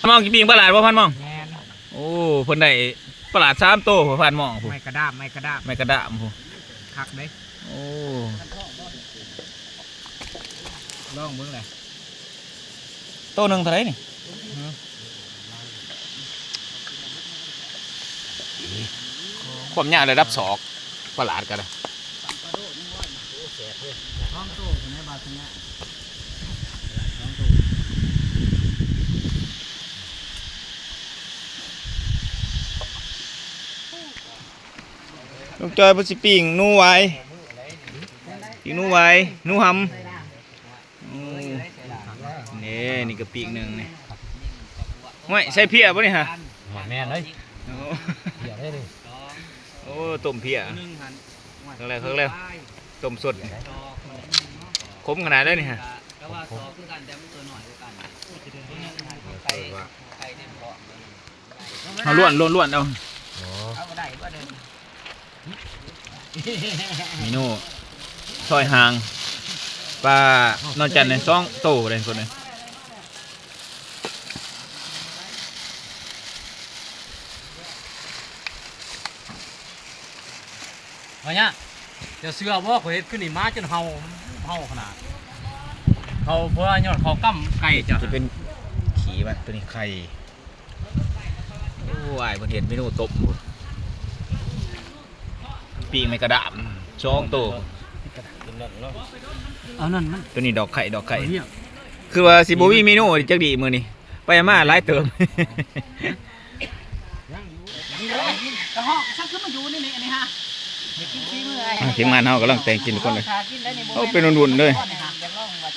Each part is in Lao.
ມອງ ຊິປີ້ງປາຫຼາດບໍ່ ພັນມອງ? ແມ່ນ. ໂອ້ ເພິ່ນໄດ້ປາຫຼາດສາມໂຕ ພັນມອງພຸ້ນ. ໄມ້ກະດ້າມ ໄມ້ກະດ້າມ ໄມ້ກະດ້າມພຸ້ນ. ຄັກເດ້. ໂອ້ ລອງເບິ່ງແຫຼະ. ໂຕໜຶ່ງເທົ່າໃດນີ້? ຮະ? ຄວາມຍາວລະດັບສອກ ປາຫຼາດກໍໄດ້. ສອງໂຕພຸ້ນນະ ບາດຊະນະ. ລຸງຈອຍເພິ່ນຊິປີ້ງໜູຫວາຍ ປີ້ງໜູຫວາຍ ໜູຫຳ. ໂອ້ ນີ້ ນີ້ກໍປີກໜຶ່ງນີ້. ຫ້ວຍ ໃສ່ເພຍບໍ່ນີ້ຫະ? ແມ່ນເລີຍ. ໂອ້ ເພຍເດ້ນີ້. ໂອ້ ຕົ້ມເພຍ. ຄັກແລ້ວ ຄັກແລ້ວ. ຕົ້ມສົດ ຂົມຂະໜາດເລີຍນີ້ຫະ. ເຮົາລ້ວນ ລ້ວນ ລ້ວນເອົາ. ເອົາບໍ່ໄດ້ບໍ່ເດີ. ເມນູຊອຍຫາງປານວນຈັນໃນສອງໂຕເດ້ຄົນເດ້. ວ່າຫຍັງ ເຈົ້າເຊື່ອບໍ່ ຂ້ອຍເຮັດຄືນີ້ ໝາຈົນເຫົ່າ ເຫົ່າຂະໜາດ. ເຂົາເພື່ອຍອດເຂົາກຳໄກ່ເຈົ້າ ຈະເປັນຂີ້ມັນ ໂຕນີ້ໄຂ່. ໂອ້ ອ້າຍເພິ່ນເຮັດເມນູຕົ້ມພຸ້ນ. ປີ້ງແມງກະດາມສອງໂຕ. ເອົານັ້ນມັນ ໂຕນີ້ດອກໄຂ່ ດອກໄຂ່. ຄືວ່າຊິບໍ່ມີເມນູຈັກດີມື້ນີ້ ໄປມາຫຼາຍເຕີບ. ກະເຫາະ ສັກຄືມາຢູ່ນີ້ ນີ້ ອັນນີ້ຮະ ໄດ້ກິນຝີມືອ້າຍ. ອ່າ ທີມງານເຮົາກຳລັງແຕ່ງກິນທຸກຄົນເລີຍ. ໂອ້ ເປັນວຸ້ນໆເລີຍ.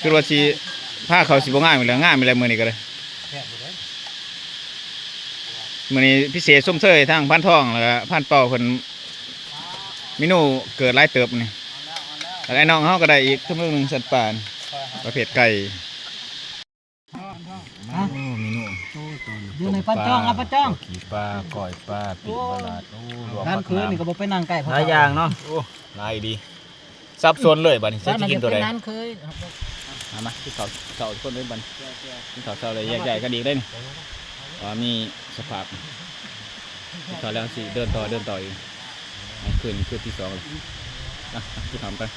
ຄືວ່າຊິ ພາເຂົາຊິບໍ່ງາມອີກແລ້ວ ງາມອີກແລ້ວມື້ນີ້ກໍໄດ້. ມື້ນີ້ພິເສດຊົມເຊີຍທາງພານທອງ ແລ້ວກະພານເປົ້າເພິ່ນ ເມນູເກີດຫຼາຍເຕີບນີ້. ແລ້ວໄອ້ນ້ອງເຮົາກໍໄດ້ອີກຈຳນວນໜຶ່ງ ສັດປ່າ ປະເພດໄກ່. ໂອ້ ເມນູ ຢູ່ໃນປາຈອງ ອາ ປາຈອງ ຂີ້ປາ ກ້ອຍປາ ປີ້ງປາຫຼາດ. ໂອ້ ຫຼວກ ຮ້ານເຄີຍນີ້ກໍບໍ່ໄປນັ່ງໃກ້ເຂົາ ຫຼາຍຢ່າງເນາະ. ໂອ້ ຫຼາຍອີ່ຫຼີ. ສັບສົນເລີຍບາດນີ້ ຈັກຊິກິນໂຕໃດ. ມາ ມາ ກິນເຂົ້າເຊົ້າທຸກຄົນເລີຍບາດນີ້ ກິນເຂົ້າເຊົ້າແລ້ວແຍກຍ້າຍກັນອີກເດ້ນີ້. ວ່າມີສະພາບ ກິນເຂົ້າແລ້ວຊິເດີນຕໍ່ ເດີນຕໍ່ອີກ. ຄືນ ຄືນທີສອງແລ້ວ. ມາ ກິນເຂົ້ານຳກັນ.